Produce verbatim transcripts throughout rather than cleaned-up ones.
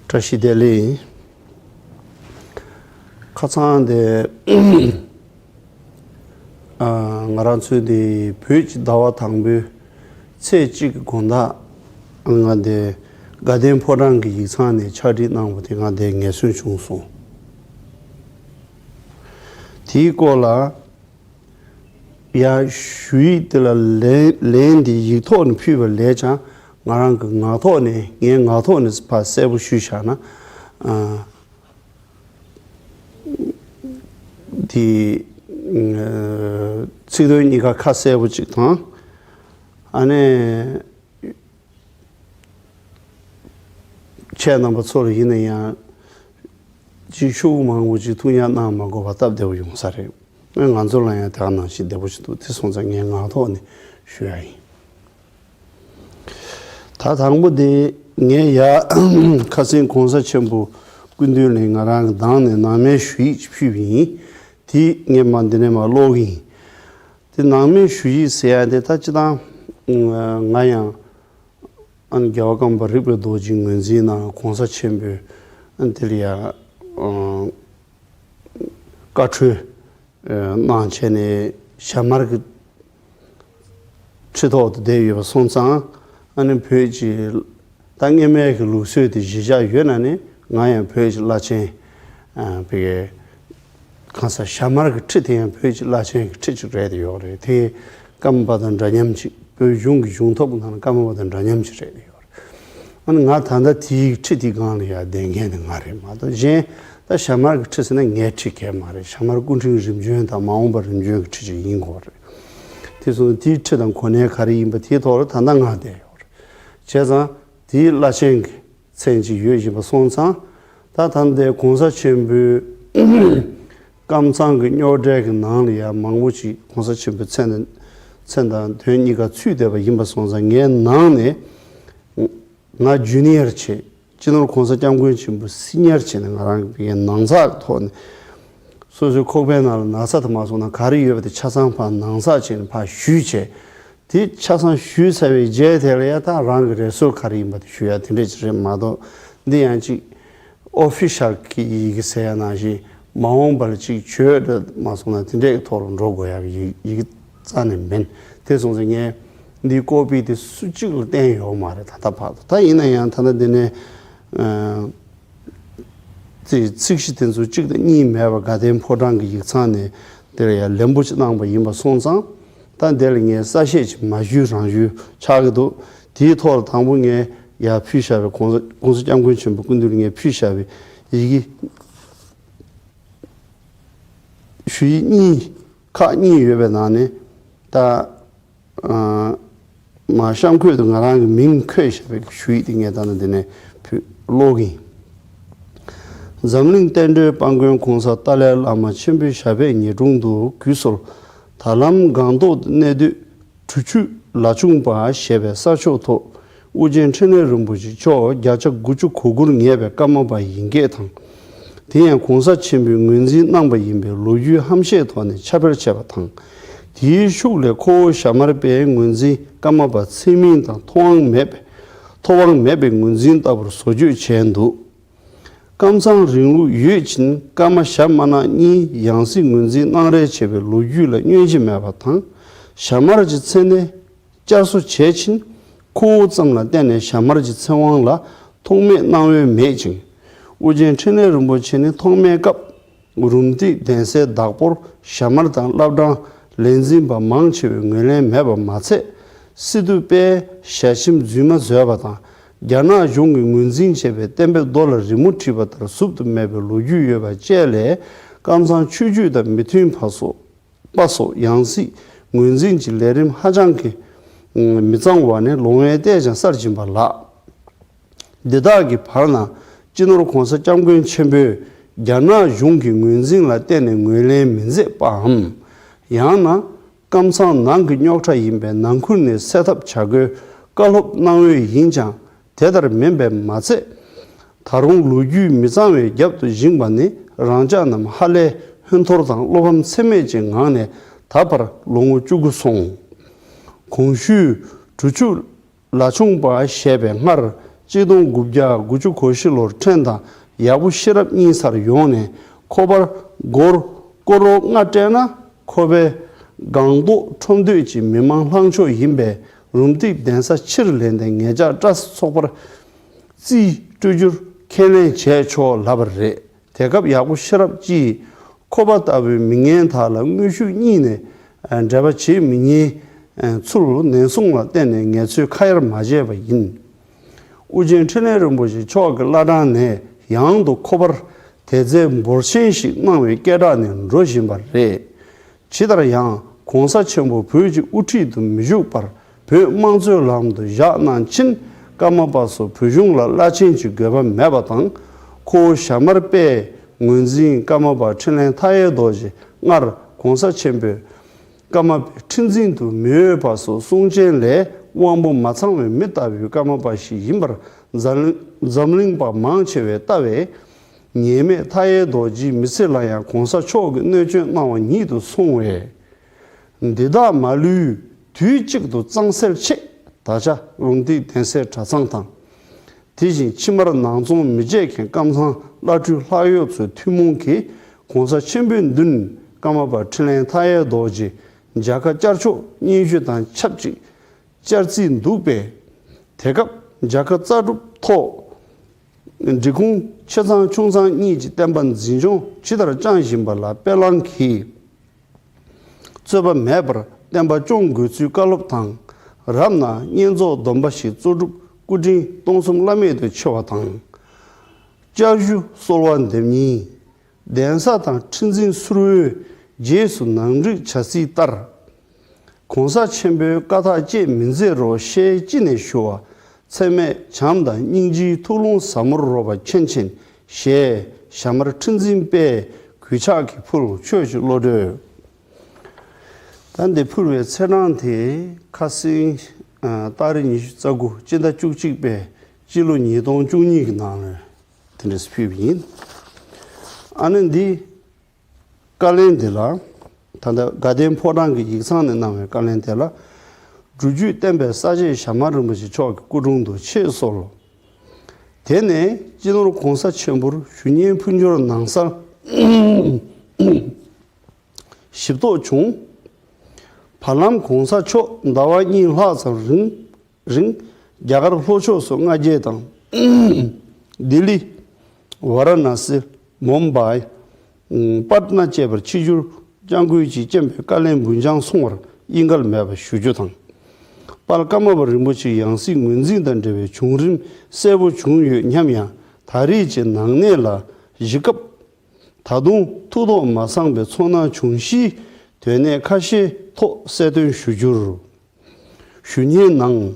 བཀྲ་ཤིས་བདེ་ལེགས། ཁ་སང་དེ་ཨ་ང་རང་ཚོའི་དེ་བོད་ཀྱི་ཟླ་བ་དང་པོའི་ཚེས་གཅིག་གི་དགོང་དག་ང་དེ་དགའ་ལྡན་ཕོ་བྲང་གི་ཡིག་ཚང་ནས་ཕྱག་བྲིས་གནང་བ་དེ་ང་དེ་ངེས་གསོན་བྱུང་སོང་། དེའི་སྐོར་ལ་ཡང་ཞུ་ཡིག་དེ་ལ་ལན་ལན་དེ་ཡིག་ཐོག་ནས་ཕུལ་བ་ལས་ཀྱང་ང་རང་གི་ངག་ཐོག་ནས་ངའི་ངག་ཐོག་ནས་ཕར་གསལ་པོ་ཞུས་བཞག་ན། ཨ་དེ་ཚིག་དོན་གཉིས་ཀ་ཁ་གསལ་པོ་ཅིག་དང་། ཨ་ནི། ཁྱེད་རྣམ་པ་ཚོ་ལ་ཡིན་ན་ཡང་ཅིག་ཤོག་བུ་མང་པོ་ཅིག་ཐུགས་ཉར་གནང་མ་དགོས་པ་སྟབས་བདེ་པོ་ཡོང་ས་རེད། ང་ཚོ་ལ་ཡང་དེ་ག་ནང་བཞིན་བདེ་པོ་ཞིག་འདུག་དེ་སོང་ཙང་ངས་ངག་ཐོག་ནས་ཞུ་ཡ་ཡིན། ད་དང་པོ་དེ་ངས་ཡ་ཁ་སང་གོང་ས་ཆེན་པོ་སྐུ་མདུན་ལ་ང་རང་གི་གདངས་ནས་ནང་མའི་ཞུ་ཡིག་ཅིག་ཕུལ་བ་ཡིན། དེ་ངས་མ་འདི་ནས་མ་ཀློག་གི་ཡིན། དེ་ནང་མའི་ཞུ་ཡིག་ཟེར་ཡ་དེ་ད་སྤྱིར་བཏང་ང་ཡང་། ཨ་ནི་རྒྱལ་བ་ཀརྨ་པ་རིག་པའི་རྡོ་རྗེ་ངོས་འཛིན་གནང་གོང་ས་ཆེན་པོས་ཨ་ནི་དེ་ལ་ཡ་ཨ་བཀའ་འཁྲོལ་གནང་བྱས་ནས་ཞྭ་དམར་གྱི་ཁྲི་ཐོག་ཏུ་བསྡད་ཡོད་པ་སོང་ཙང་ཨ་ནི་བོད་ཀྱི་ད་སྔོན་མའི་གི་ལུགས་སྲོལ་དེ་གཞི་བཞག་ཡོད་ན་ནི་ང་ཡང་བོད་ཀྱི་བླ་ཆེན་ཨ་བི་གའི་གང་ཟག་ཞྭ་དམར་གྱི་ཁྲི་དེ་ཡང་བོད་ཀྱི་བླ་ཆེན་གྱི་ཁྲི་གཅིག་རེད་དེ་ཡོད་རེད། དེ་ཀརྨ་པ་དང་འདྲ་མཉམ་ཅིག་བོད་གཞུང་གི་གཞུང་ཐོབ་ནང་ཀརྨ་པ་དང་འདྲ་མཉམ་ཅིག་རེད་དེ་ཡོད་རེད། ཨ་ནི་ང་ད་ལྟ་དེའི་ཁྲི་དེའི་སྒང་ལ་ཡར་བསྡད་མཁན་དེ་ང་རེད་མ་གཏོགས་གཞན་ད་ཞྭ་དམར་གྱི་ཁྲི་ཟེར་ན་ངའི་ཁྲི་གས་མ་རེད། ཞྭ་དམར་སྐུ་ཕྲེང་རིམ་བྱོན་དང་མ་འོངས་པ་རིམ་བྱོན་གྱི་ཁྲི་ཅིག་ཡིན་དགོས་རེད། དེ་སོང་དེའི་ཁྲི་དང་གོ་གནས་ག་རེ་ཡིན་པ་དེའི་ཐོག་ལ་ད་ལྟ་ང་བསྡད་ཡོད་རེད། བྱས་ཙང་དེའི་བླ་ཆེན་གྱི་མཚན་ཅིག་ཡོད་བཞིན་པ་སོང་ཙང་། ད་ད་ལྟའི་གོང་ས་ཆེན་པོའི་ཀམ་ཚང་གི་རྙོག་གྲའི་གི་ནང་ལ་ཡང་མང་པོ་ཅིག་གོང་ས་ཆེན་པོའི་མཚན་དང་མཚན་དང་དོན་གཉིས་ཀ་ཚུད་བསྡད་པ་ཡིན་པ་སོང་ཙང་ངའི་ནང་ནས་ང་ཇུ་ནི་ཡར་བྱས་སྤྱི་ནོར་གོང་ས་སྐྱབས་མགོན་ཆེན་པོ་སི་ནི་ཡར་བྱས་ནས་ང་རང་གི་ནང་ཚགས་ཀྱི་ཐོག་ནས་སོ་སོའི་ཁོག་པའི་ནང་ལ་ན་ཚ་དེ་མ་སོང་ན་ག་རེ་ཡོད་པ་དེ་ཆ་ཚང་ཕར་ནང་ཚགས་བྱས་ནས་ཕར་ཞུས་བྱས། དེ་ཆ་ཚང་ཞུས་ཚར་བའི་རྗེས་དེ་ལ་ཡ་ད་རང་གི་རེ་སོ་ག་རེ་ཡིན་པ་དེ་ཞུ་ཡ་དེ་འདྲས་ཅིག་རེད་མ་གཏོགས་འདི་ཡང་ཅིག་ཨོ་ཕི་ཤལ་གྱི་ཡི་གེ་ཟེར་ཡ་ནང་བཞིན་མ་འོངས་པ་ལ་ཅིག་བྱོས་འདྲ་མ་སོང་ན་དེ་འདྲས་ཀྱི་ཐོག་ལ་འགྲོ་དགོས་ཡ་གི་ཡི་ཡི་གེ་རྩ་ནས་མིན། དེ་སོང་ཙང་ངས་འདིའི་ཀོ་པི་དེ་སུ་གཅིག་ལ་བསྟན་ཡོད་མ་རེད་ད་ལྟ་བར་དུ། ད་ཡིན་ན་ཡང་ད་ལྟ་འདི་ནས་ཨ། ཚིག་ཚིག་གཞི་དེ་ཚོ་གཅིག་དང་གཉིས་མེད་པར་དགའ་ལྡན་ཕོ་བྲང་གི་ཡིག་ཚང་ནས་དེ་ལ་ཡང་ལན་པོ་ཅིག་གནང་པ་ཡིན་པ་སོང་ཙང་། ད་འདི་ལ་ངས་གསལ་བཤད་ཅིག་མ་ཞུས་རང་ཞུས་ཆགས་ཀྱི་འདུག་དེའི་ཐོག་ལ་དང་པོ་ངས་ཡར་ཕུལ་བཞག་པའི་གོང་ས་གོང་ས་སྐྱབས་མགོན་ཆེན་པོ་སྐུ་མདུན་ལ་ངས་ཕུལ་བཞག་པའི་ཡི་གེ་ཞུ་ཡིག་གཉིས་ཁག་གཉིས་ཡོད་པའི་ནང་ནས་ད། ཨ། མ་གཤམ་འཁོད་དུ་ང་རང་གི་མིང་འཁོད་བཞག་པའི་ཞུ་ཡིག་དེ་ངས་ད་ནི་འདི་ནས་ཕུལ་ཀློག་གི་ཡིན། འཛམ་གླིང་བསྟན་འགྲོའི་དཔལ་མགོན་གོང་ས་ཏཱ་ལའི་བླ་མ་ཆེན་པོའི་ཞབས་པད་ཉེར་དྲུང་དུ་གུས་གསོལ། ད་ལམ་སྒང་ཏོག་ཏུ་གནས་སྡོད་གྲུ་ཆུ་ལ་ཆུང་པ་ཞེས་པའི་ས་ཕྱོགས་ཐོག་ཨོ་རྒྱན་འཕྲིན་ལས་རིན་པོ་ཆེ་མཆོག་བརྒྱ་ཆ་དགུ་བཅུ་གོ་དགུར་ངེས་པའི་ཀརྨ་པ་ཡིན་སྐད་དང་། དེ་ཡང་གོང་ས་ཆེན་པོས་ངོས་འཛིན་གནང་པ་ཡིན་པའི་ལོ་རྒྱུས་ཧམ་བཤད་ཐོག་ནས་ཁྱབ་སྤེལ་བྱས་པ་དང་། དེའི་ཤུགས་ལས་ཁོ་བོ་ཞྭ་དམར་པས་ངོས་འཛིན་ཀརྨ་པ་ཚད་མིན་དང་ཐོབ་དབང་མེད་པའི་ཐོབ་དབང་མེད་པའི་ངོས་འཛིན་ལྟ་བུར་བཟོ་བཅོས་བྱས་འདུག་ཀམ་ཚང་རིང་ལུགས་ཡོད་ཕྱིན་ཀརྨ་ཞྭ་དམར་ནག་གཉིས་ཡང་སྲིད་ངོས་འཛིན་གནང་རེས་བྱས་པའི་ལོ་རྒྱུས་ལ་བསྙོན་གཞི་མེད་པ་དང་། ཞྭ་དམར་གྱི་མཚན་གནས་བསྐྱར་གསོ་བྱས་ཕྱིན་ཁོ་བོ་ཙམ་ལ་བརྟེན་ནས་ཞྭ་དམར་གྱི་ཚེ་དབང་ལ་ཐོགས་མེད་གནང་འོས་མེད་ཅིང་། ཨོ་རྒྱན་འཕྲིན་ལས་རིན་པོ་ཆེ་ནི་ཐོག་མའི་སྐབས་རུམ་བཏེག་གདན་སའི་བདག་པོར་ཞྭ་དམར་དང་བླ་བྲང་ལས་འཛིན་པ་མང་ཆེ་བས་ངོས་ལེན་མེད་པ་མ་ཚད། སི་ཏུ་པས་ཞལ་ཆེམས་རྫུན་མ་བཟོས་པ་དང་རྒྱ་ནག་གཞུང་གིས་ངོས་འཛིན་བྱས་པའི་གཏན་འབེབས་རྡོ་ལ་རི་མོ་བྲིས་པ་ལྟར་ཟུབ་ཏུ་མེད་པའི་ལོ་རྒྱུས་ཡོད་པ་བཅས་ལས་ཀམ་ཚང་ཆོས་བརྒྱུད་དང་མི་མཐུན་པ་སོགས། པ་སོགས་ཡང་སྲིད་ངོས་འཛིན་གྱི་ལས་རིམ་ཧ་ཅང་གི་མི་གཙང་བ་ནི་ལོང་བས་བལྟས་ཀྱང་གསར་བྱིན་པ་ལགས། འདི་དག་གི་བར་ན་སྤྱི་ནོར་གོང་ས་སྐྱབས་མགོན་ཆེན་པོས་རྒྱ་ནག་གཞུང་གི་ངོས་འཛིན་ལ་བརྟེན་ནས་ངོས་ལེན་མི་མཛད་པའམ། ཡང་ན་ཀམ་ཚང་ནང་གི་རྙོག་དྲ་ཡིན་པས་ནང་ཁུལ་ནས་སེལ་ཐབས་བྱ་དགོས་བཀའ་སློབ་གནང་འོས་ཡིན་ཀྱང་། དེ་ལྟར་མིན་པས་མ་ཚད། ད་རུང་ལོ་རྒྱུས་མི་གཙང་བའི་རྒྱབ་ཏུ་བཞེངས་པ་ནི་རང་ཅག་རྣམས་ཧ་ལས་ཧོན་ཐོར་དང་བློ་ཕམ་ཚད་མེད་ཀྱི་ངང་ནས་ད་བར་ལོ་ངོ་བཅུ་དགུ་སོང་། གོང་ཞུས་གྲུ་ཆུ་ལ་ཆུང་པ་ཞེས་པའི་སྔར་ གཅིག་སྟོང་དགུ་བརྒྱ་དགུ་བཅུ་གོ་བཞི་ལོར་ཕྲན་དང་ཡག་པོ་ཤེས་རབ་གཉིས་སར་ཡོང་ནས་ཁོ་པར་སྒོར་ཀོ་རོ་ལྔ་སྤྲད་ན། ཁོ་པས་སྒང་ཏོག་ཁྲོམ་སྡོད་ཀྱི་མི་མང་ལྷག་ཕྱོགས་ཡིན་པས། རུམ་བཏེག་གདན་ས་ཕྱིར་ལེན་ཏེ་ངེད་ཅག་བཀྲ་ཤིས་ཚོགས་པར་རྩིས་སྤྲོད་རྒྱུར་ཁས་ལེན་བྱས་ཆོག་ལབ་པ་རེད། དེ་སྐབས་ཡག་པོ་ཤེས་རབ་ཀྱིས་ཁོ་པ་ལྟ་བུའི་མི་ངན་དག་ལ་དངོས་ཤུགས་གཉིས་ནས་འབྲེལ་བ་བྱེད་མི་ཉན་ཚུལ་ནན་གསུང་ལ་བརྟེན་ནས་ངེད་ཚོས་ཁ་ཡར་མ་བྱས་པ་ཡིན། ཨོ་རྒྱན་འཕྲིན་ལས་རིན་པོ་ཆེ་མཆོག་གི་བླ་བྲང་ནས་ཡང་དུ་ཁོ་པར་དད་རྫས་འབོར་ཆེན་ཞིག་གནང་བའི་སྐད་གྲགས་ནི་འགྲོ་བཞིན་པ་རེད། ཇི་ལྟར་ཡང་གོང་ས་ཆེན་པོ་བོད་ཀྱི་དབུ་ཁྲིད་དུ་མི་བཞུགས་པར་བོད་དམངས་གཙོའི་ལམ་དུ་བཞག་གནང་ཕྱིན། ཀརྨ་པ་སོགས་བོད་གཞུང་ལ་བླ་ཆེན་གྱི་དགོས་པ་མེད་པ་དང་། ཁོ་བོ་ཞྭ་དམར་པས་ངོས་འཛིན་ཀརྨ་པ་འཕྲིན་ལས་མཐའ་ཡས་རྡོ་རྗེ། སྔར་གོང་ས་ཆེན་པོས་ཀརྨ་པའི་ཁྲི་འཛིན་དུ་མི་འོས་པ་སོགས་གསུང་རྐྱེན་ལས་དབང་པོ་མ་ཚང་བའི་མི་ལྟ་བུའི་ཀརྨ་པ་ཞིག་ཡིན་པར་འཛམ་འཛམ་གླིང་པ་མང་ཆེ་བས་ལྟ་བས། ཉེས་མེད་མཐའ་ཡས་རྡོ་རྗེའི་མི་ཚེ་ལ་ཡང་གོང་ས་མཆོག་གིས་གནོད་སྐྱོན་གནང་བ་ཉིད་དུ་སོང་བས། འདི་དག་མ་ལུས་དུས་གཅིག་ཏུ་གཙང་སེལ་ཆེད། ད་ཆ་རུམ་བཏེག་གདན་སའི་གྲྭ་ཚང་དང་། དེ་བཞིན་ཕྱི་མར་ནང་ཚོང་མི་བྱེད་མཁན་ཀམ་ཚང་བླ་སྤྲུལ་ལྷག་ཡོད་ཚོའི་ཐུན་མོང་གིས་གོང་ས་ཆེན་པོའི་མདུན་ཀརྨ་པ་འཕྲིན་ལས་མཐའ་ཡས་རྡོ་རྗེ་མཇལ་ཁ་བཅར་ཆོག་སྙན་ཞུ་དང་ཆབས་ཅིག་བཅར་རྩིས་འདུག་པས། དེ་སྐབས་མཇལ་ཁ་བཅར་སྒྲུབ་ཐོག་འབྲི་གུང་ཆེ་ཚང་ཆུང་ཚང་གཉིས་ཀྱི་བསྟན་པ་འཛིན་སྐྱོང་ཇི་ལྟར་བསྐྱངས་བཞིན་པ་ལ་དཔེ་བླངས་ཀྱིས། རྩོད་པ་མེད་པར་བསྟན་པ་སྐྱོང་དགོས་ཚུལ་བཀའ་སློབ་དང་། རབ་ན་བསྙེན་རྫོགས་སྡོམ་པ་ཞིག་གཙོ་སྒྲུབ་སྐུ་དྲིན་སྟོང་གསུམ་བླ་མེད་དུ་ཆེ་བ་དང་། བཅའ་གཞུ་གསོལ་བ་འདེབས་སྙིང་། གདན་ས་དང་ཁྲི་འཛིན་ཟུར་བའི་རྗེས་སུ་ནང་འགྲིག་བྱ་སྲིད་ལྟར། གོང་ས་ཆེན་པོའི་བཀའ་ཐག་བཅད་མི་མཛད་རོགས་ཞེས་ཅི་ནས་ཞུ་བ། ཚད་མེད་བྱམས་དང་སྙིང་རྗེའི་ཐུགས་ཀློང་ཟབ་མོར་རོལ་པ་མཁྱེན་མཁྱེན་ཞེས་ཞྭ་དམར་ཁྲི་འཛིན་པས་གུས་ཕྱག་གིས་ཕུལ་ཆོས་ཀྱི་བློ་གྲོས། ད་འདི་ཕུལ་བའི་ཚེས་གྲངས་དེ་ཁ་སང་ཨ་ཏ་རིག་ཉི་ཤུ་རྩ་དགུ་སྤྱི་ཟླ་བཅུ་གཅིག་པའི་སྤྱི་ལོ་ཉིས་སྟོང་བཅུ་གཉིས་ཀྱི་ནང་ལ་དེ་འདྲས་ཕུལ་བ་ཡིན། ཨ་ནི་འདི་བཀའ་ལན་འདི་ལ། ད་ལྟ་དགའ་ལྡན་ཕོ་བྲང་གི་ཡིག་ཚང་ནས་གནང་བའི་བཀའ་ལན་དེ་ལ། སྒྲུབ་བརྒྱུད་བསྟན་པའི་ས་གཞི་ཞྭ་དམར་རིན་པོ་ཆེ་མཆོག་གི་སྐུ་དྲུང་དུ་ཆེད་གསོལ་ལོ། དེ་ནས་སྤྱི་ནོར་གོང་ས་ཆེན་པོར་ཞུ་སྙན་ཕུལ་འབྱོར་གནང་སར་ཞིབ་རྟོག་བྱུང་། བར་ལམ་གོང་ས་མཆོག་ཟླ་བ་གཉིས་ལྷག་ཙམ་རིང་རིང་རྒྱ་གར་ལྷོ་ཕྱོགས་སུ་མངའ་སྐྱེལ་དང་། ལྡི་ལི། ཝཱ་ར་ཎ་སི། མུམ་བྷའི། པཊ་ན་བཅས་པར་ཆིབས་བསྒྱུར་སྐྱབས་མགོན་གྱིས་བསྐྱོན་པའི་བཀའ་ལན་འབུལ་འཆང་གསུང་བར་དབྱིངས་འགལ་མེད་པར་ཞུ་རྒྱུ་དང་། དཔལ་ཀརྨ་པ་རིན་པོ་ཆེའི་ཡང་སྲིད་ངོས་འཛིན་དང་འབྲེལ་བའི་བྱུང་རིམ་གསལ་པོ་བྱུང་ཡོད་སྙམ་ཡང་། ད་རེས་ཀྱི་ནང་གནས་ལ་གཞིགས་སྐབས། ད་དུང་ཐུགས་དོགས་མ་སངས་པའི་ཚོར་སྣང་བྱུང་གཤིས། དོན་གནད་ཁ་ཤས་ཐོག་གསལ་སྟོན་ཞུ་རྒྱུར། ཞུ་སྙན་ནང་།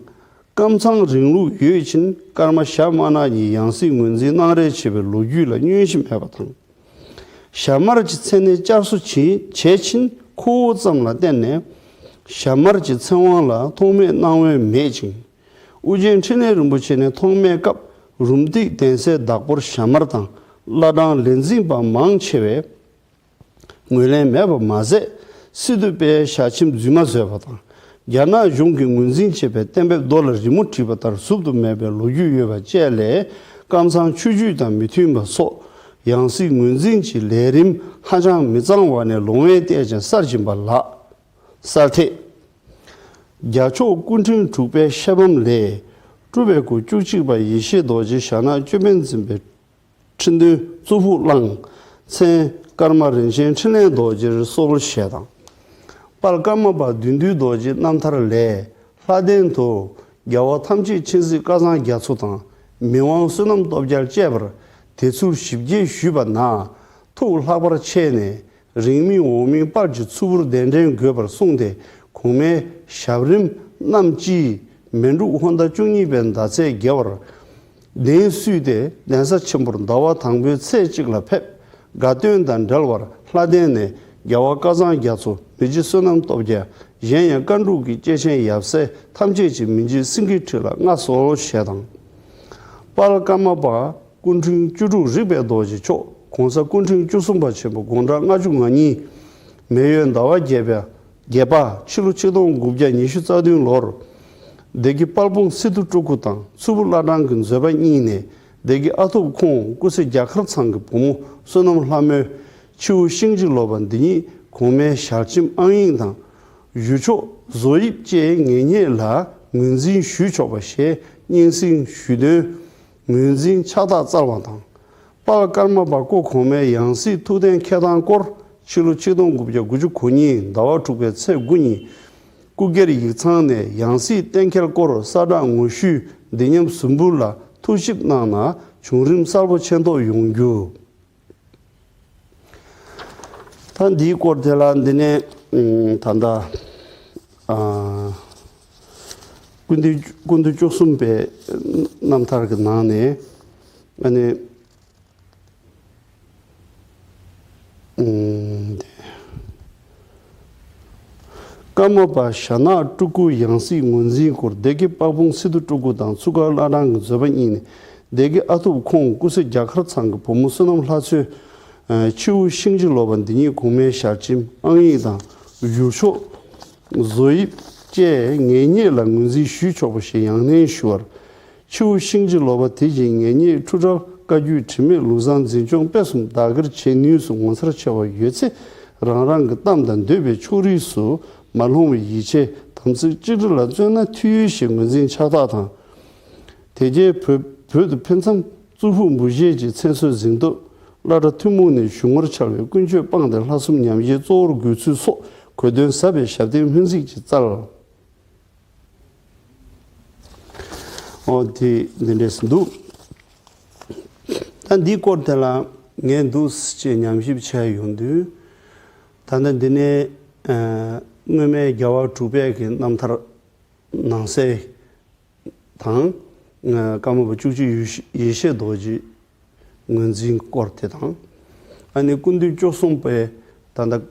ཀམ་ཚང་རིང་ལུགས་ཡོད་ཕྱིན་ཀརྨ་ཞྭ་དམར་ནག་གཉིས་ཡང་སྲིད་ངོས་འཛིན་གནང་རེས་བྱས་པའི་ལོ་རྒྱུས་ལ་བསྙོན་གཞི་མེད་པ་དང་། ཞྭ་དམར་གྱི་མཚན་གནས་བསྐྱར་གསོ་བྱེད་བྱས་ཕྱིན་ཁོ་བོ་ཙམ་ལ་བརྟེན་ནས། ཞྭ་དམར་གྱི་མཚན་དབང་ལ་ཐོགས་མེད་གནང་འོས་མེད་ཅིང་། ཨོ་རྒྱན་འཕྲིན་ལས་རིན་པོ་ཆེ་ནས་ཐོག་མའི་སྐབས་རུམ་བཏེག་གདན་སའི་བདག་པོར་ཞྭ་དམར་དང་བླ་བྲང་ལས་འཛིན་པ་མང་ཆེ་བས། ངོས་ལེན་མེད་པ་མ་ཟད། སི་ཏུ་པས་ཞལ་ཆེམས་རྫུན་མ་བཟོས་པ་དང་། རྒྱ་ནག་གཞུང་གིས་ངོས་འཛིན་བྱས་པའི་གཏན་འབེབས་རྡོ་ལ་རི་མོ་བྲིས་པ་ལྟར་ཟུབ་ཏུ་མེད་པའི་ལོ་རྒྱུས་ཡོད་པ་བཅས་ལས། ཀམ་ཚང་ཆོས་བརྒྱུད་དང་མི་མཐུན་པ་སོགས་ཡང་སྲིད་ངོས་འཛིན་གྱི་ལས་རིམ་ཧ་ཅང་མི་གཙང་བ་ནས་ལོང་བས་བལྟས་ཀྱང་གསར་བཞིན་པ་ལགས། གསར་ཐེག་རྒྱལ་མཆོག་སྐུ་ཕྲེང་དྲུག་པའི་ཤེས་བམ་ལས། སྤྲུལ་པའི་སྐུ་བཅུ་གཅིག་པ་ཡེ་ཤེས་རྡོ་རྗེ་ཞྭ་ནག་ཅོད་པན་འཛིན་པའི། ཁྲི་འདོན་གཙུག་ཕུད་བླངས། མཚན་ཀརྨ་རིན་ཆེན་འཕྲིན་ལས་རྡོ་རྗེར་གསོལ་ཞེས་དང་། དཔལ་ཀརྨ་པ་བདུད་འདུལ་རྡོ་རྗེའི་རྣམ་ཐར་ལས། ལྷ་ལྡན་དུ་རྒྱལ་བ་ཐམས་ཅད་མཁྱེན་གཟིགས་སྐལ་བཟང་རྒྱ་མཚོ་དང་། མི་དབང་བསོད་ནམས་སྟོབས་རྒྱལ་བཅས་པར་དེ་ཚུལ་ཞིབ་རྒྱས་ཞུས་པ་ན། ཐུགས་ལྷག་པར་ཆེ་ནས། རིང་མིན་འོག་མིན་དཔལ་གྱི་ཚུལ་འཕུར་གདན་འདྲེན་དགོས་པར་གསུངས་ཏེ། གོང་མའི་ཞབས་རིམ་རྣམས་ཀྱིས་མེ་འབྲུག་ཧོར་ཟླ་བཅུ་གཉིས་པའི་ཟླ་ཚེས་བརྒྱད་པར། གདན་བསུས་ཏེ་གདན་ས་ཆེན་པོར་ཟླ་བ་དང་པོའི་ཚེས་གཅིག་ལ་ཕེབས། དགའ་སྟོན་དང་འབྲེལ་བར་ལྷ་ལྡན་ནས་རྒྱལ་བ་སྐལ་བཟང་རྒྱ་མཚོ། མི་རྗེ་བསོད་ནམས་སྟོབས་རྒྱལ། གཞན་ཡང་བཀའ་འབྲུག་གི་སྐྱེས་ཆེན་ཡབ་སྲས་ཐམས་ཅད་ཀྱིས་མི་འཇིགས་སེང་གེའི་ཁྲི་ལ་མངའ་གསོལ་ཞེས་དང་། དཔལ་ཀརྨ་པ། སྐུ་ཕྲེང་བཅུ་དྲུག་རིག་པའི་རྡོ་རྗེ་མཆོག་གོང་ས་སྐུ་ཕྲེང་བཅུ་གསུམ་པ་ཆེན་པོ་དགུང་གྲངས་ལྔ་བཅུ་ང་གཉིས། མེ་ཡོས་ཟླ་བ་བརྒྱད་པ། བརྒྱད་པ་ཕྱི་ལོ་ཆིག་སྟོང་དགུ་བརྒྱ་ཉི་ཤུ་རྩ་བདུན་ལོར། སྡེ་དགེ་དཔལ་སྤུངས་སི་ཏུ་སྤྲུལ་སྐུ་དང་མཚུར་ཕུ་བླ་བྲང་གི་མཛོད་པ་གཉིས་ནས་སྡེ་དགེ་ཨ་ཐུབ་ཁོང་སྐུ་ཚེ་རྒྱ་མཁར་ཚང་གི་བུ་མོ་བསོད་ནམས་ལྷ་མོའི་ཕྱི་དབུགས་ཤིང་གཅིག་ལོ་པ་འདི་ཉིད་གོང་མའི་ཞལ་ཆེམས་ཨང་ཡིག་དང་། བཞུགས་ཕྱོགས་བཟོ་དབྱིབས་བཅས་ངེས་རྙེད་ལ་ངོས་འཛིན་ཞུས་ཆོག་པ་ཞེས་སྙན་སེང་ཞུས་དོན། ངོས་འཛིན་ཕྱག་རྟགས་སྩལ་བ་དང་། དཔལ་ཀརྨ་པ་སྐུ་གོང་མའི་ཡང་སྲིད་ཐུགས་གཏན་འཁེལ་སྟངས་སྐོར་ཕྱི་ལོ་ཆིག་སྟོང་དགུ་བརྒྱ་དགུ་བཅུ་གོ་གཉིས་ཟླ་བ་དྲུག་པའི་ཚེས་དགུ་ཉིན་སྐུ་སྒེར་ཡིག་ཚང་ནས་ཡང་སྲིད་གཏན་འཁེལ་སྐོར་གསལ་བསྒྲགས་ངོ་བཤུས་འདི་མཉམ་ཟུར་འབུལ་ལ་ཐུགས་ཞིབ་གནང་ན་བྱུང་རིམ་གསལ་པོ་མཁྱེན་རྟོགས་ཡོང་རྒྱུ། ད་འདིའི་སྐོར་དེ་ལ་འདི་ནས་ཨུམ་ད་ལྟ་ཨ་སྐུ་མདུན་སྐུ་མདུན་བཅུ་གསུམ་པའི་རྣམ་ཐར་གྱི་ནང་ནས་ཨ་ནི་ཨུམ་ཀརྨ་པ་ཞྭ་ནག་སྤྲུལ་སྐུ་ཡང་སྲིད་ངོས་འཛིན་སྐོར་སྡེ་དགེ་དཔལ་སྤུངས་སི་ཏུ་སྤྲུལ་སྐུ་དང་མཚུར་ཕུ་བླ་བྲང་གི་མཛོད་པ་གཉིས་ནས་སྡེ་དགེ་ཨ་ཐུབ་ཁོང་སྐུ་ཚེ་རྒྱ་མཁར་ཚང་གི་བུ་མོ་བསོད་ནམས་ལྷ་མཚོའི་ཨ་ཕྱི་དབུགས་ཤིང་གཅིག་ལོ་པ་འདི་ཉིད་གོང་མའི་ཞལ་ཆེམས་ཨང་ཡིག་དང་བཞུགས་ཕྱོགས་བཟོ་དབྱིབས་བཅས་ངེས་རྙེད་ལ་ངོས་འཛིན་ཞུས་ཆོག་པ་ཞེས་ཡང་ནན་ཞུ་བར། ཕྱི་དབུགས་ཤིང་གཅིག་ལོ་པ་དེ་བཞིན་ངེས་རྙེད་འཁྲུལ་བྲལ་བཀའ་བརྒྱུད་དྲི་མེད་ལུགས་བཟང་འཛིན་སྐྱོང་སྤེལ་གསུམ་བདག་གིར་བྱེད་ནུས་སུ་ངོ་མཚར་ཆེ་བ་ཡོད་ཚེ་རང་རང་གི་གཏམ་དང་འདོད་པའི་ཕྱོགས་རིས་སུ་མ་ལྷུང་བའི་ཡིད་ཆེས་དམ་ཚིག་གཅིག་སྒྲིལ་ལ་བརྩོན་ན་མཐུ་ཡོད་ཞེས་ངོས་འཛིན་ཕྱག་རྟགས་དང་། དེ་རྗེས་བོད་བོད་དུ་ཕེབས་མཚམས་གཙུག་ཕུད་འབུལ་བཞེས་ཀྱི་མཚན་གསོལ་གཟེངས་བསྟོད་བླ་གྲྭ་ཐུན་མོང་ནས་ཞུ་ངོར་འཆར་བའི་ཀུན་སྤྱོད་སྤངས་ཏེ་ལྷ་གསུམ་ཉམས་བཞེས་གཙོ་བོར་དགོས་ཚུལ་སོགས་གོ་དོན་ཟབ་པའི་ཞབས་བརྟན་སྨོན་ཚིག་ཅིག་སྩལ། ཨོ་དེ་འདི་འདྲས་སུ་འདུག་ད་འདིའི་སྐོར་དེ་ལ་ངས་འདུག་ཅེས་ཉམས་ཞིབ་བྱས་ཡོང་དུས། ད་ལྟ་འདི་ནས་ཨ་སྔོན་མའི་རྒྱལ་བ་དྲུག་པའི་གི་རྣམ་ཐར་ནང་གསལ་དང་། ཨ་ཀརྨ་པ་བཅུ་གཅིག་ཡེ་ཤེས་ཡེ་ཤེས་རྡོ་རྗེ་ངོས་འཛིན་སྐོར་དེ་དང་། ཨ་ནི་སྐུ་མདུན་བཅུ་གསུམ་པའི་ད་ལྟ་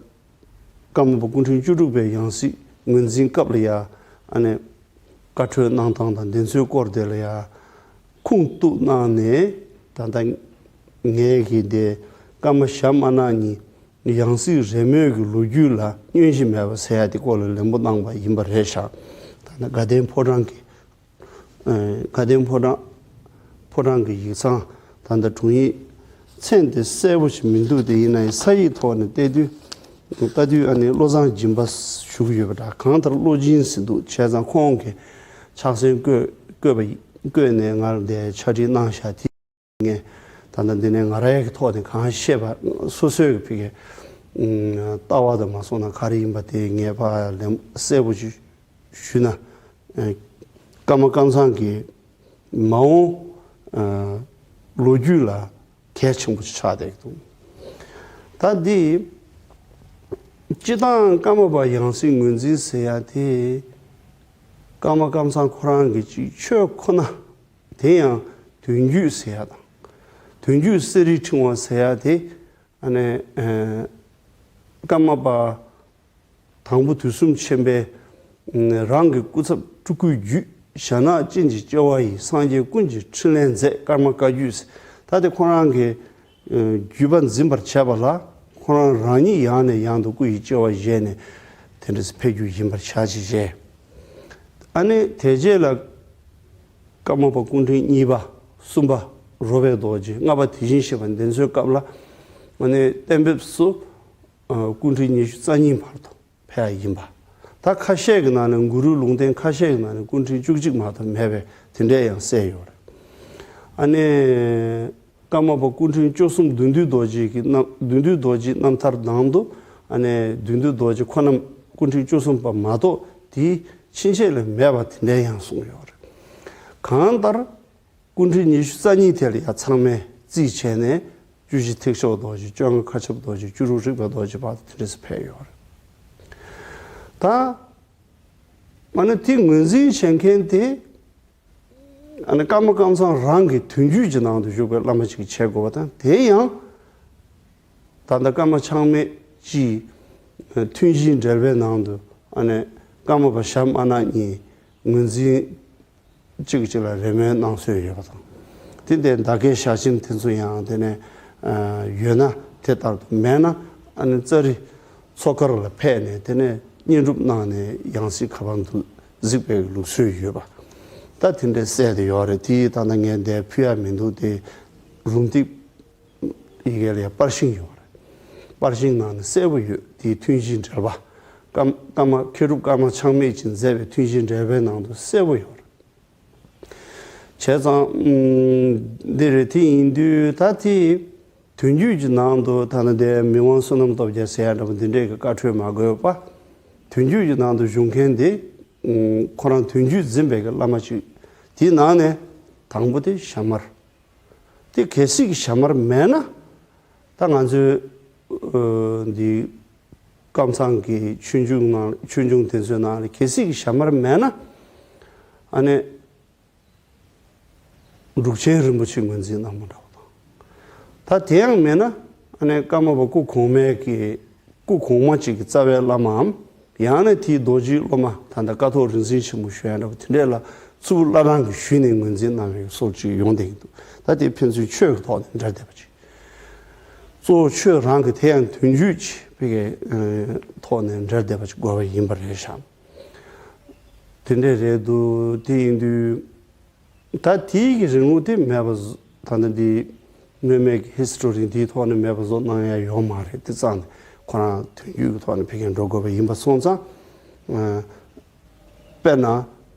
ཀརྨ་པ་སྐུ་ཕྲེང་བཅུ་དྲུག་པའི་ཡང་སྲིད་ངོས་འཛིན་སྐབས་ལ་ཡ་ཨ་ནི་བཀའ་འཁྲོལ་གནང་སྟངས་དང་དེ་ཚོའི་སྐོར་དེ་ལ་ཡ་ཁུངས་གཏུགས་གནང་ནས། ད་ལྟ་ངས་གི་དེ་ཀརྨ་ཞྭ་དམར་ནག་གཉིས་ཡང་སྲིད་རེས་མོས་ཀྱི་ལོ་རྒྱུས་ལ་བསྙོན་གཞི་མེད་པ་ཟེར་ཡ་དེ་སྐོར་ལ་ལན་པོ་གནང་པ་ཡིན་པ་རེད་ཤག་ད་ལྟ་དགའ་ལྡན་ཕོ་བྲང་གི་དགའ་ལྡན་ཕོ་བྲང་ཕོ་བྲང་གི་ཡིག་ཚང་ད་ལྟ་དྲུང་ཡིག་མཚན་དེ་གསལ་པོ་ཞིག་མི་འདུག་དེ་ཡིན་ན་ཡང་ས་ཡིག་ཐོག་ནས་བལྟས་དུས་ལྟ་དུས་ཨ་ནི་བློ་བཟང་སྦྱིན་པ་ཞུ་གི་ཡོད་པ་འདྲ། གང་ལྟར་བློ་སྦྱིན་ཟེར་འདུག་བྱས་ཙང་ཁོང་གིས་ཕྱག་སེན་བཀོད་བཀོད་པ་བཀོད་ནས་ང་ལ་འདི་ཕྱག་བྲིས་གནང་བཞག་དེ་ངས་ད་ལྟ་འདི་ནས་ང་རའི་གི་ཐོག་ནས་གང་ཤེས་པ་སོ་སོའི་གི་ཕི་གའི་ལྟ་བ་དང་མ་སོང་ན་ག་རེ་ཡིན་པ་དེ་ངས་ཕ་ལན་གསལ་པོ་ཞིག་ཞུས་ན། ཨ་ཀརྨ་ཀམ་ཚང་གི་མ་འོངས་ཨ་ལོ་རྒྱུས་ལ་གལ་ཆེན་པོ་ཆགས་བསྡད་འདུག་ད་འདི་སྤྱི་བཏང་ཀརྨ་པ་ཡང་སྲིད་ངོས་འཛིན་ཟེར་ཡ་དེ་ཀརྨ་ཀམ་ཚང་ཁོ་རང་གི་ཅིག་ཆོས་ཁོ་ན་དེ་ཡང་དོན་བརྒྱུད་ཟེར་ཡ་དང་། དོན་བརྒྱུད་གསེར་རིའི་ཕྲེང་བ་ཟེར་ཡ་དེ་ཨ་ནི་ཨ་ཀརྨ་པ་དང་པོ་དུས་གསུམ་ཆེན་པོས་རང་གི་སྐུ་ཚབ་སྤྲུལ་སྐུའི་བརྒྱུད་ཞྭ་ནག་ཅན་གྱི་སྐྱེ་བ་ཡིས་སངས་རྒྱས་ཀུན་གྱི་ཕྲིན་ལས་མཛད། ཀརྨ་བཀའ་བརྒྱུད་ཟེར། ད་དེ་ཁོ་རང་གི་བརྒྱུད་པ་འཛིན་པར་བྱས་པ་ལ་ཁོ་རང་རང་ཉིད་ཡང་ནས་ཡང་དུ་སྐུ་ཡི་སྐྱེ་བ་བཞེས་ནས་དེ་འདྲ་ཕེབས་རྒྱུ་ཡིན་པར་བྱ་ཞེས་བྱས། ཨ་ནི་དེ་རྗེས་ལ་ཀརྨ་པ་སྐུ་ཕྲེང་གཉིས་པ་གསུམ་པ་རོལ་པའི་རྡོ་རྗེ་ལྔ་པ་དེ་བཞིན་གཤེགས་པ་འདི་ཚོའི་སྐབས་ལ་ཨ་ནི་གཏན་འབེབས་སུ་སྐུ་ཕྲེང་ཉི་ཤུ་རྩ་གཉིས་བར་དུ་ཕེབས་ཡ་ཡིན་པ། ད་ཁ་ཤས་ཀྱི་ནང་ནས་གུ་རུའི་ལུང་བསྟན་ཁ་ཤས་ཀྱི་ནང་ནས་སྐུ་ཕྲེང་བཅུ་གཅིག་མ་གཏོགས་མེད་པའི་དེ་འདྲས་ཡང་གསལ་ཡོད་རེད། ཨ་ནི་ཀརྨ་པ་སྐུ་ཕྲེང་བཅུ་གསུམ་བདུད་འདུལ་རྡོ་རྗེ་གི་རྣམ་བདུད་འདུལ་རྡོ་རྗེའི་རྣམ་ཐར་ནང་དུ་ཨ་ནི་བདུད་འདུལ་རྡོ་རྗེ་ཁོ་རྣམས་སྐུ་ཕྲེང་བཅུ་གསུམ་པ་མ་གཏོགས་དེའི་ཕྱིན་ཆད་ལས་མེད་པ་དེ་འདྲས་ཡང་གསུངས་ཡོད་རེད། གང་ལྟར། སྐུ་ཕྲེང་ཉི་ཤུ་རྩ་གཉིས་དེ་ལ་ཡང་ཚང་མས་རྩིས་བྱས་ནས་བཅུ་བཞི་ཐེག་མཆོག་རྡོ་རྗེ། བཅོ་ལྔ་མཁའ་ཁྱབ་རྡོ་རྗེ། བཅུ་དྲུག་རིག་པའི་རྡོ་རྗེ་བར་དུ་དེ་འདྲས་སུ་ཕེབས་ཡོད་རེད། ད་མ་ནི་དེ་ངོས་འཛིན་བྱེད་མཁན་དེ་ཨ་ནི་ཀརྨ་ཀམ་ཚང་རང་གི་དོན་བརྒྱུད་ཀྱི་ནང་དུ་བཞུགས་པའི་བླ་མ་ཅིག་བྱེད་དགོས་པ་དང་། དེ་ཡང་ད་ལྟ་ཀརྨ་ཆགས་མེད་ཀྱིས་ཐུན་བཞིའི་འགྲེལ་པའི་ནང་དུ་ཨ་ནི་ཀརྨ་པ་ཞྭ་དམར་ནག་གཉིས་ངོས་འཛིན་གཅིག་གཅིག་ལ་རེ་སྨོན་གནང་སྲོལ་ཡོད་པ་དང་། དེ་འདྲའི་འདའ་ཁའི་ཞལ་ཆེམས་དེ་ཚོ་ཡང་དེ་ནས་ཡོད་ན་དེ་ལྟར་དུ། མེད་ན་ཨ་ནི་ཙཱ་རི་མཚོ་དཀར་ལ་ཕེབས་ནས་དེ་ནས་བསྙེན་སྒྲུབ་གནང་ནས་ཡང་སྲིད་ག་པར་འདུག་གཟིགས་པའི་ལུགས་སྲོལ་ཡོད་པ། ད་དེ་འདྲས་གསལ་དེ་ཡོད་རེད། དེ་ད་ལྟ་ངས་འདིར་ཕུལ་ཡ་མི་འདུག་དེ་རུམ་བཏེག་ཡི་གེ་ལ་ཡ་པར་ཤིང་ཡོད་རེད། པར་ཤིང་ནང་ནས་གསལ་པོ་ཡོད། དེའི་ཐུན་བཞིའི་འགྲེལ་པ། ཀརྨ་ཀརྨ་མཁས་གྲུབ་ཀརྨ་ཆགས་མེད་ཀྱིས་མཛད་པའི་ཐུན་བཞིའི་འགྲེལ་པའི་ནང་དུ་གསལ་པོ་ཡོད་རེད། བྱས་ཙང་། ཨུམ། འདི་རེད། དེ་ཡིན་དུས་ད་དེ་དོན་བརྒྱུད་ཀྱི་ནང་དུ་ད་ནི་དེ་མི་དབང་བསོད་ནམས་སྟོབས་རྒྱལ་ཟེར་ཡ་འདྲ་པོ་འདི་འདྲས་ཀྱི་བཀའ་འཁྲོལ་མ་དགོས་པ། དོན་བརྒྱུད་ཀྱི་ནང་དུ་བཞུགས་མཁན་དེ། ཨུམ། ཁོ་རང་དོན་བརྒྱུད་འཛིན་པའི་གི་བླ་མ་ཅིག་དེའི་ནང་ནས་དང་པོ་དེ་ཞྭ་དམར། དེ་གལ་སྲིད་ཀྱི་ཞྭ་དམར་མེད་ན། ད་ང་ཚོའི་ཨ་འདི་ཀམ་ཚང་གི་ཆོས་འབྱུང་ནང་ཆོས་འབྱུང་དེ་ཚོའི་ནང་ལ་གལ་སྲིད་ཀྱི་ཞྭ་དམར་མེད་ན། ཨ་ནི་འབྲུག་ཆེན་རིན་པོ་ཆེ་ངོས་འཛིན་གནང་མ་འདྲ་བ་དང་། ད་དེ་ཡང་མེད་ན། ཨ་ནི་ཀརྨ་པ་སྐུ་གོང་མའི་གི་སྐུ་གོང་མ་གཅིག་གི་རྩ་བའི་བླ་མའམ། ཡང་ན་དེའི་རྡོ་རྗེའི་སློབ་མ་ད་ལྟ་ཀཿཐོག་རིག་འཛིན་ཆེན་མོ་ཞུ་ཡ་འདྲ་པོ་དེ་འདྲས་ལ་མཚུར་ཕུ་བླ་བྲང་གིས་ཞུས་ནས་ངོས་འཛིན་གནང་བའི་སྲོལ་ཅིག་ཡོང་བསྡད་ཀྱི་འདུག་ད་དེ་ཕན་ཚུན་ཆོས་ཀྱི་ཐོག་ནས་འབྲེལ་བསྡད་པ་ཅིག་གཙོ་བོ་ཆོས་རང་གི་དེ་ཡང་དོན་བརྒྱུད་ཅིག་ཕ་གིའི་ཐོག་ནས་འབྲེལ་བསྡད་པ་ཅིག་དགོས་པ་ཡིན་པ་རེད་ཤག་དེ་འདྲས་རེད་འདུག་དེ་ཡིན་དུས། ད་དེའི་གི་རིང་ལུགས་དེ་མེད་པ་བཟོ། ད་ལྟ་འདི་སྔོན་མའི་གི་ཧི་སི་ཊོ་རི་འདིའི་ཐོག་ནས་མེད་པ་བཟོ་གནང་ཡ་ཡོད་མ་རེད། དེ་རྩ་ནས་ཁོ་རང་དོན་བརྒྱུད་ཀྱི་ཐོག་ནས་ཕ་གིར་འགྲོ་དགོས་པ་ཡིན་པ་སོང་ཙང་། ཨ། དཔེར་ན།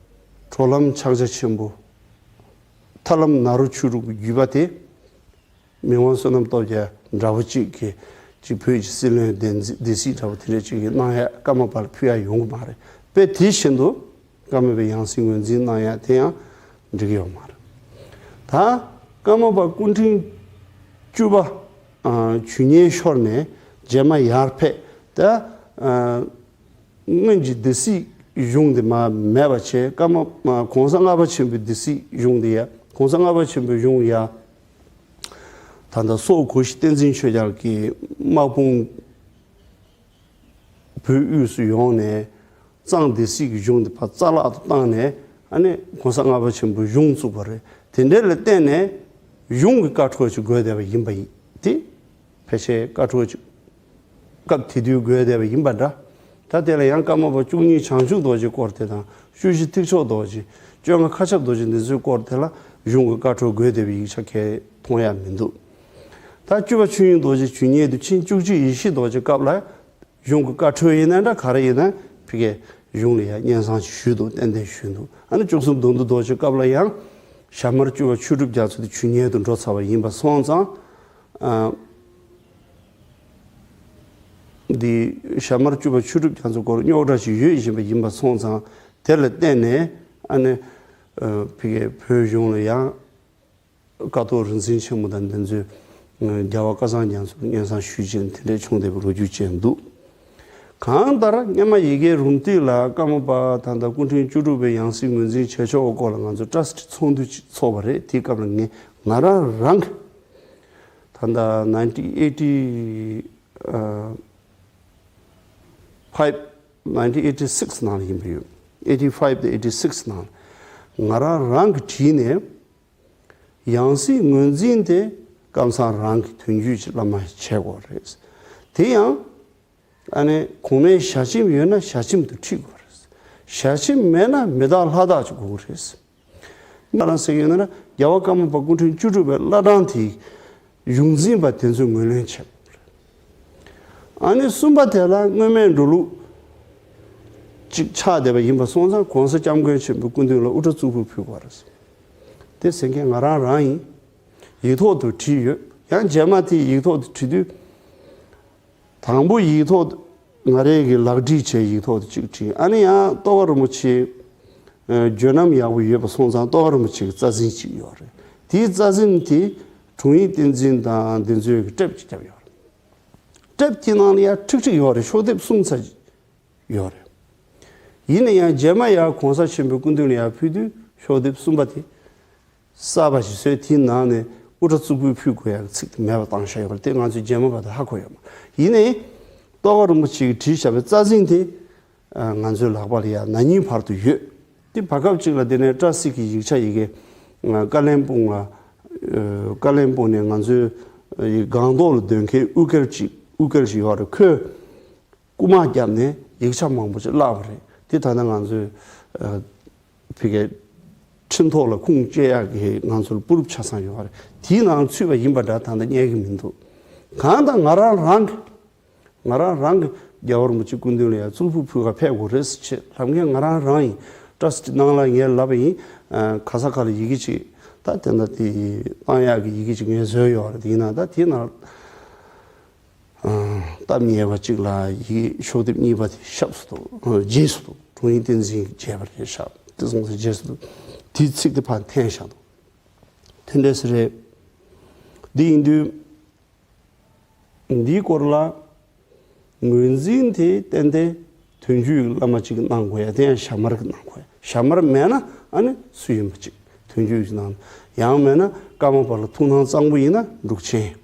གྲོལ་ལམ་ཕྱག་རྒྱ་ཆེན་པོ། ཐར་ལམ་ནཱ་རོ་ཆོས་དྲུག་གི་བརྒྱུད་པ་དེ། མི་དབང་བསོད་ནམས་སྟོབས་རྒྱལ་འདྲ་པོ་གཅིག་གིས་ཅིག་བོད་ཀྱི་སྲིད་བློན་སྡེ་སྲིད་འདྲ་པོ་དེ་འདྲ་གཅིག་གིས་གནང་ཡ་ཀརྨ་པ་ལ་ཕུལ་ཡ་ཡོང་གི་མ་རེད། དཔེ་དེ་བཞིན་དུ་ཀརྨ་པའི་ཡང་སྲིད་ངོས་འཛིན་གནང་ཡ་དེ་ཡང་འགྲིག་གི་ཡོད་མ་རེད། ད་ཀརྨ་པ་སྐུ་ཕྲེང་བཅུ་པ། ཨ། ཇུ་ཉེའི་ཤོར་ནས་རྗེས་མ་ཡར་ཕེབས་ད། ཨ། སྔོན་གྱི་སྡེ་སྲིད་གཞུང་དེ་མ་མེད་པ་བྱས། ཀརྨ་གོང་ས་ལྔ་པ་ཆེན་པོའི་སྡེ་སྲིད་གཞུང་དེ་ཡ། གོང་ས་ལྔ་པ་ཆེན་པོའི་གཞུང་ཡ། ད་ལྟ་སོག་གོ་ཤྲི་བསྟན་འཛིན་ཆོས་རྒྱལ་གྱི་དམག་དཔུང་བོད་དབུས་སུ་ཡོང་ནས། གཙང་སྡེ་སྲིད་ཀྱི་གཞུང་དེ་ཕར་རྩ་བརླག་ཏུ་བཏང་ནས། ཨ་ནི་གོང་ས་ལྔ་པ་ཆེན་པོའི་གཞུང་བཙུགས་པ་རེད། དེ་འདྲ་ལ་བརྟེན་ནས་གཞུང་གི་བཀའ་འཁྲོལ་ཅིག་དགོས་བསྡད་པ་ཡིན་པ་ཡིན་དེ། ཕལ་ཆེར་བཀའ་འཁྲོལ་ཅིག་སྐབས་དེ་དུས་དགོས་བསྡད་པ་ཡིན་པ་འདྲ། ད་དེ་ལ་ཡང་ཀརྨ་པ་བཅུ་གཉིས་བྱང་ཆུབ་རྡོ་རྗེ་སྐོར་དེ་དང་། ཤུལ་བཞི་ཐེག་མཆོག་རྡོ་རྗེ། བཅོ་ལྔ་མཁའ་ཁྱབ་རྡོ་རྗེ་འདི་ཚོའི་སྐོར་དེ་ལ་གཞུང་གི་བཀའ་འཁྲོལ་དགོས་བསྡད་པའི་ཡིག་ཆ་གང་ཡང་མཐོང་ཡ་མི་འདུག་ད་བཅུ་པ་ཆོས་དབྱིངས་རྡོ་རྗེ་ཇུ་ཉེ་དུས་ཆེན་བཅུ་གཅིག་ཡེ་ཤེས་རྡོ་རྗེ་སྐབས་ལ་གཞུང་གི་བཀའ་འཁྲོལ་ཡིན་ན་འདྲ། ག་རེ་ཡིན་ན་ཕ་གིའི་གཞུང་ལ་ཡང་སྙན་སེང་ཞིག་ཞུས་འདུག་ཏན་ཏན་ཞུས་འདུག་ཨ་ནི་བཅུ་གསུམ་བདུད་འདུལ་རྡོ་རྗེ་སྐབས་ལ་ཡང་ཞྭ་དམར་སྤྲུལ་པ་ཆོས་གྲུབ་རྒྱ་མཚོ་དེ་ཇུ་ཉེ་དུ་འགྲོ་ཚར་བ་ཡིན་པ་སོང་ཙང་། ཨ། འདི་ཞྭ་དམར་སྤྲུལ་པ་ཆོས་གྲུབ་རྒྱ་མཚོ་སྐོར་རྙོག་དྲ་ཞིག་ཡོད་བཞིན་པ་ཡིན་པ་སོང་ཙང་། དེ་ལ་བརྟེན་ནས་ཨ་ནི། ཨ། ཕ་གིའི་བོད་གཞུང་ལ་ཡང་། ཀཿཐོག་རིག་འཛིན་ཆེན་མོ་དང་འདི་ཚོས་རྒྱལ་བ་སྐལ་བཟང་རྒྱ་མཚོར་སྙན་སེང་ཞུས་བྱས་དེ་འདྲའི་བྱུང་བསྡད་པའི་ལོ་རྒྱུས་ཅིག་འདུག་གང་ལྟར་སྔོན་མ་ཡི་གེ་རུམ་བཏེག་ལ་ཀརྨ་པ་ད་ལྟ་སྐུ་ཕྲེང་བཅུ་དྲུག་པའི་ཡང་སྲིད་ངོས་འཛིན་བྱེད་ཕྱོགས་སྐོར་ལ་ང་ཚོ་བཀྲ་ཤིས་ཚོགས་འདུ་ཅིག་ཚོགས་པ་རེད། དེའི་སྐབས་ལ་ངས་ང་རང་རང་གི་ད་ལྟ་nineteen eighty five, nineteen eighty six ནང་ལ་ཡིན་པ་ཡོད། eighty five དང་eighty six ནང་ལ་ང་རང་རང་གིས་བྲིས་ནས། ཡང་སྲིད་ངོས་འཛིན་དེ་ཀམ་ཚང་རང་གི་དོན་བརྒྱུད་ཀྱི་བླ་མ་བྱེད་དགོས་རེད། དེ་ཡང་ཨ་ནི་གོང་མའི་ཞལ་ཆེམས་ཡོད་ན་ཞལ་ཆེམས་དུ་ཁྲིད་དགོས་རེད། ཞལ་ཆེམས་མེད་ན་མི་དྭགས་ལྷ་དྭགས་ཀྱི་དགོས་རེད། ང་རང་ཟེར་གྱི་ཡོད་ན་རྒྱལ་བ་ཀརྨ་པ་སྐུ་ཕྲེང་བཅུ་དྲུག་པའི་བླ་བྲང་དེའི་གཞུང་འཛིན་པ་དེ་ཚོས་ངོས་ལེན་བྱེད་དགོས་རེད། ཨ་ནི་གསུམ་པ་དེ་ལ་སྔོན་མའི་འགྲོ་ལུགས་ཅིག་ཆགས་བསྡད་པ་ཡིན་པ་སོང་ཙང་གོང་ས་སྐྱབས་མགོན་ཆེན་པོའི་སྐུ་མདུན་ལ་དབུ་སྐྲ་གཙུག་ཕུད་ཕུལ་དགོས་རེད། དེ་ཟེར་མཁན་ང་རང་རང་ཡིན། ཡིག་ཐོག་ཏུ་བྲིས་ཡོད། ཡང་རྗེས་མ་དེ་ཡིག་ཐོག་ཏུ་བྲིས་དུས། དང་པོ་ཡིག་ཐོག་ཏུ་ང་རའི་གི་ལག་བྲིས་བྱས་ཡིག་ཐོག་ཏུ་གཅིག་བྲིས། ཨ་ནི་ཡང་རྟོ་ག་རིན་པོ་ཆེ་བརྗོད་རྣམ་ཡག་པོ་ཡོད་པ་སོང་ཙང་རྟོ་ག་རིན་པོ་ཆེ་གི་རྩ་འཛིན་གཅིག་ཡོད་རེད། དེའི་རྩ་འཛིན་དེ་དྲུང་ཡིག་བསྟན་འཛིན་དང་འདི་ཚོའི་གི་ཊེབ་ཅིག་བརྒྱབ་ཡོད་རེད། ཊེབ་དེའི་ནང་ལ་ཡང་ཁྲིག་ཁྲིག་ཡོད་རེད། ཤོག་ལྡེབ་གསུམ་ཙམ་ཡོད་རེད། ཡིན་ན་ཡང་རྗེས་མ་ཡར་གོང་ས་ཆེན་པོའི་སྐུ་མདུན་ལ་ཡར་ཕུལ་དུས་ཤོག་ལྡེབ་གསུམ་པ་དེ་གསར་པ་ཞིག་བཟོས། དེའི་ནང་ནས་དབུ་སྐྲ་གཙུག་ཕུད་ཕུལ་དགོས་ཡག་ཚིག་དེ་མེད་པ་བཏང་བཞག་ཡོད་པ་དེ་ང་ཚོས་རྗེས་མ་བར་དུ་ཧ་གོ་ཡོད་མ་རེད། ཡིན་ནའི་རྟོ་ག་རིན་པོ་ཆེ་གིས་བྲིས་བཞག་པའི་རྩ་འཛིན་དེ་ང་ཚོའི་ལག་པ་ལ་ཡང་ན་ནིང་བར་དུ་ཡོད། དེ་བར་སྐབས་ཅིག་ལ་དེ་ནས་སྤྲ་སིག་གི་ཡིག་ཆ་ཡི་གེ་བཀའ་བློན་སྤུན་ལ་བཀའ་བློན་སྤུན་ནས་ང་ཚོའི་སྒང་ཏོག་ལ་སྡོད་མཁན་དབུ་སྐལ་ཅིག་དབུ་སྐལ་ཞིག་ཡོད་རེད། ཁོས་རྐུ་མ་བརྒྱབ་ནས་ཡིག་ཆ་མང་པོ་ཅིག་བརླགས་པ་རེད། དེ་ད་ལྟ་ང་ཚོས་ཨ། ཕ་གིའི་ ཁྲིམས་ཐོག་ལ་ཁུངས་སྐྱེལ་ཡག་གི་ང་ཚོར་པུ་རུབ་ཆ་ཚང་ཡོད་རེད། དེའི་ནང་ཚུད་པ་ཡིན་པ་འདྲ་ད་ལྟ་རྙེད་གི་མི་འདུག་གང་ལྟར་ང་རང་རང་གི་ང་རང་རང་གི་རྒྱལ་བ་རིན་པོ་ཆེ་སྐུ་མདུན་ལ་ཡང་གཙུག་ཕུད་ཕུལ་ག་ཕེབས་དགོས་རེད་ཟེར་བྱས་ལབ་མཁན་ང་རང་རང་ཡིན། ཊྲ་སི་ཊི་ནང་ལ་ངས་ལབ་པ་ཡིན། ཨ། ག་ས་ག་ལ་ཡི་གེ་ཅིག་ད་དེ་འདྲ་དེ་བཏང་ཡག་གི་ཡི་གེ་ཅིག་ངས་བཟོས་ཡོད་རེད། དེ་ཡིན་ན་ད་དེ་ནང་ཨ། སྟབས་ཉེས་པ་གཅིག་ལ་ཡི་གེ་ཤོག་ལྡེབ་གཉིས་པ་དེ་ཤབ་སུ་འདུག་རྗེས་སུ་འདུག་དྲུང་ཡིག་བསྟན་འཛིན་གྱིས་བྱས་པ་རེད་ཤག་དེ་སོང་ཙང་རྗེས་སུ་འདུག་དེའི་ཚིག་དེ་ཕར་འཐེན་བཞག་འདུག་དེ་འདྲ་ཟེར་རེད། འདི་ཡིན་དུས་འདིའི་སྐོར་ལ་ངོས་འཛིན་དེ་ཏན་ཏན་དོན་བརྒྱུད་ཀྱི་བླ་མ་གཅིག་གིས་གནང་དགོས་ཡ་དེ་ཡང་ཞྭ་དམར་གྱིས་གནང་དགོས་ཡ། ཞྭ་དམར་མེད་ན་ཨ་ནི་སུ་ཡིན་པ་གཅིག་དོན་བརྒྱུད་ཀྱིས་གནང་། ཡང་མེད་ན་ཀརྨ་པ་ལ་ཐུགས་སྣང་གཙང་པོ་ཡིན་ན་འབྲུག་ཆེན།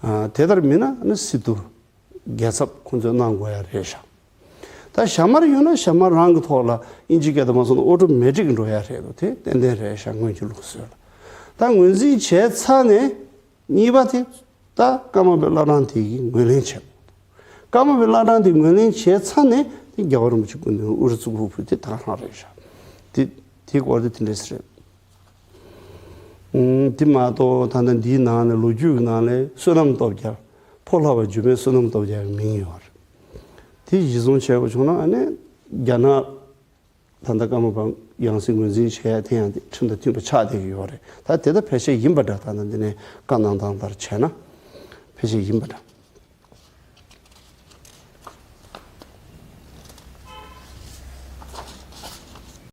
ཨ། དེ་ལྟར་མིན་ན་ཨ་ནི་སི་ཏུ་རྒྱལ་ཚབ་ཁོང་ཚོས་གནང་དགོས་ཡ་རེད་ཤག་ད་ཞྭ་དམར་ཡོད་ན་ཞྭ་དམར་རང་གི་ཐོག་ལ་ཨིན་ཇི་སྐད་དུ་མ་སོང་ན་ཨོ་ཊོ་མེ་ཊིག་འགྲོ་ཡ་རེད་འདུག་དེ་ཏན་ཏན་རེད་ཤག་སྔོན་གྱི་ལུགས་སྲོལ་ལ། ད་ངོས་འཛིན་བྱས་ཚར་ནས་གཉིས་པ་དེ་ད་ཀརྨ་པའི་བླ་བྲང་དེ་གིས་ངོས་ལེན་བྱས། ཀརྨ་པའི་བླ་བྲང་དེ་ངོས་ལེན་བྱས་ཚར་ནས་དེ་རྒྱལ་བ་རིན་པོ་ཆེ་སྐུ་མདུན་དབུ་རུ་བཙུགས་ཕུལ་ཕུལ་དེ་ད་ག་རང་རེད་ཤག་དེ་དེའི་སྐོར་དེ་དེ་འདྲས་རེད། ཨུམ། དེ་མ་གཏོགས་ད་ལྟ་འདིའི་ནང་ནས་ལོ་རྒྱུས་ཀྱི་ནང་ནས་བསོད་ནམས་སྟོབས་རྒྱལ། ཕོ་ལྷ་བ་འཇུ་མིའི་བསོད་ནམས་སྟོབས་རྒྱལ་གྱི་མིང་ཡོད་རེད། དེ་གཞི་བཟུང་བྱས་པ་བྱུང་ན་ཨ་ནི་རྒྱ་ནག་ད་ལྟ་ཀརྨ་པ་ཡང་སྲིད་ངོས་འཛིན་བྱས་དེ་ཡང་དེ་ཁྲིམས་དང་མཐུན་པ་ཆགས་བསྡད་ཀྱི་ཡོད་རེད། ད་དེ་ལྟ་ཕལ་ཆེར་ཡིན་པ་འདྲ། ད་ལྟ་འདི་ནས་བཀའ་གནང་སྟངས་ལྟར་བྱས་ན་ཕལ་ཆེར་ཡིན་པ་འདྲ།